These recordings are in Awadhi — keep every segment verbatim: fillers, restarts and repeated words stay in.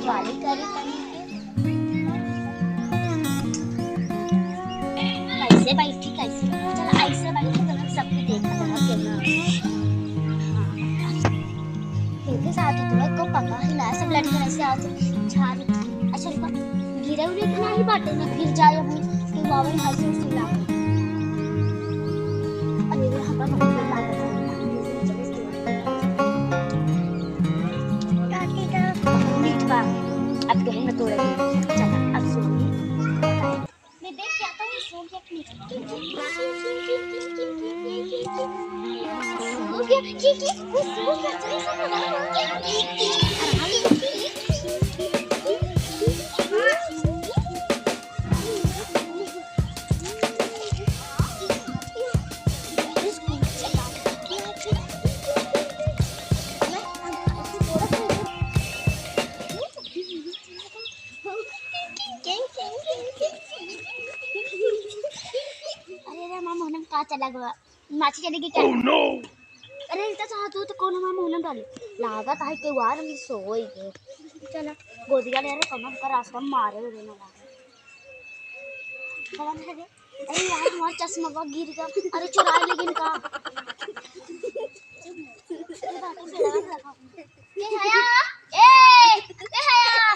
वाली करी तनी के। कैसे बैठी, कैसे? चल, ऐसे बैठी तो हम सबके देखा तो हम केना। हाँ। इनके साथ तो को पका हिला, सब लड़के ऐसे आते झाड़। अच्छा, रुका, गिरे उरे के नाही बाटे ना, फिर जाए अभी, कि वावे हाथ से सुला। अरे, रे, हम लोग को लागत है। मीठ बा, अब कहीं न तोड़े। चला, अब सो। मैं देख के आता हूँ, सो गया कि नहीं। सो गया, ये, ये, वो सो गया, चलो, सो गया। अरे रे मामा, हम का चला गवा? माची चली गई क्या? Oh no! अरे, इनका चाह तू तो कौन हमारे मुंह में डाले? लागत है कि वार में सोई गए। चला, गोदिया ले रे, कमर का रास्ता मारे उरे ना लागे। कौन है रे? अरे यार, हमारा चश्मा बा गिर गया। अरे, चुरा ले इनका। ये बात है, बेड़ा रखा। ये हया, ए, ये हया।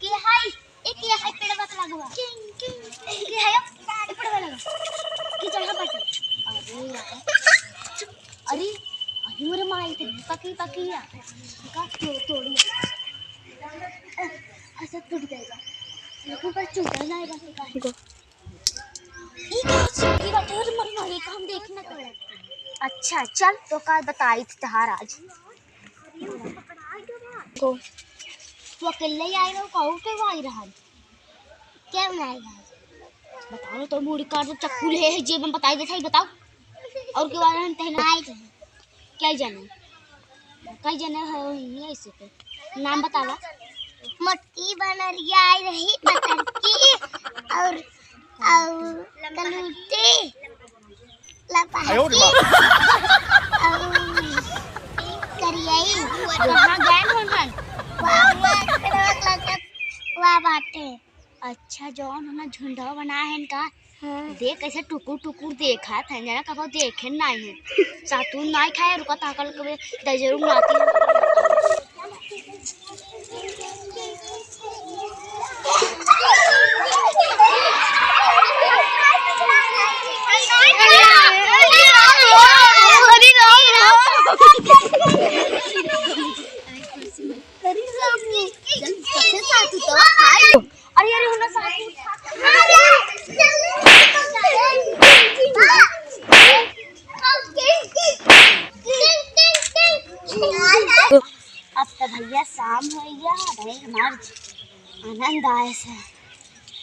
के हाय, ए के हाय पेड़वा के लगवा। के हाय, ए पेड़वा लगा। के चढ़ा बाटे। अरे यार। अरे, अरे मोरे माई, तो पकी, पकी या। का तो-, तोड़ी। ए, ऐसा टूट जाएगा। लेकिन पर टूटा ना है, बस का है। ई का चुटकी बाटे, अरे मर माई, का हम देखी ना तोड़ा। अच्छा, चल, तो का बताई थी तहार आज। तो तू अकेले ही आई रहो, कहू के आई रहा? क्या बनाई आज? बताओ ना, तो मुड़ी काट दो, चक्कू ले है जेब में, बताई देता ही, बताओ। और के बारे में तहना आई रहे? क्या जाने? कई जने है वही ऐसे पे। नाम बतावा। मोटकी बनरिया आई रही पतरकी और, और कलूटी लपहकी और करियाई। कहाँ गए हो भाई? वहाँ, वहाँ, वहाँ बाटे। अच्छा, जौन है ना झुंडवा बनाए हैं इनका, हाँ। देख कैसे टुकुर टुकुर देखत है, जना कबो देखे नाई है। सातू नाई खाए, रुका ताकल कबे दजरू नाती। अरे, अरे, होना साथी। अब तो भैया शाम हो गया, भाई हमार आनंद आए से।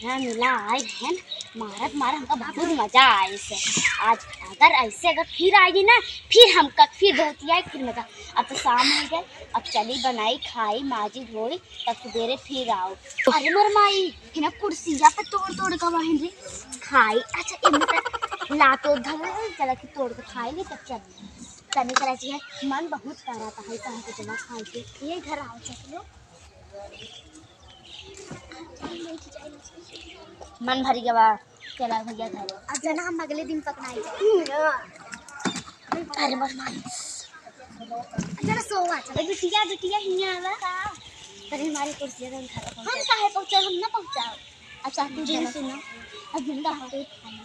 ना मिला आए बहन, मारत मारत हमका बहुत मजा आए से। आज अगर ऐसे अगर फिर आएगी ना, फिर हमका फिर बहुत आए, फिर मजा। अब तो शाम हो गए, अब चली बनाई, खाई, माजी धोई, तब सुबेरे फिर आओ। अरे मोर माई, है ना कुर्सिया पे तोड़ तोड़ के बहिन रे खाई। अच्छा, इनमें तक लातो धरे, चला कि तोड़ के खाई ले, तब चल। तनी करा जी है, मन बहुत करता है, कहाँ के जमा खाए के। ये घर आओ, चलो। मन भर गया बा, चला भैया घर। अब जना हम अगले दिन पकड़ाई जाए। अरे मोर माई। जरा सोवा, चल। ए, बिटिया, बिटिया, हियाँ आवा। का? अरे, हमारी कुर्सी है, हम घर पहुँचा। हम काहे पहुँचा? हम ना पहुँचा। अच्छा, तू जिन सुनो। अब जिंदा हो। हाँ।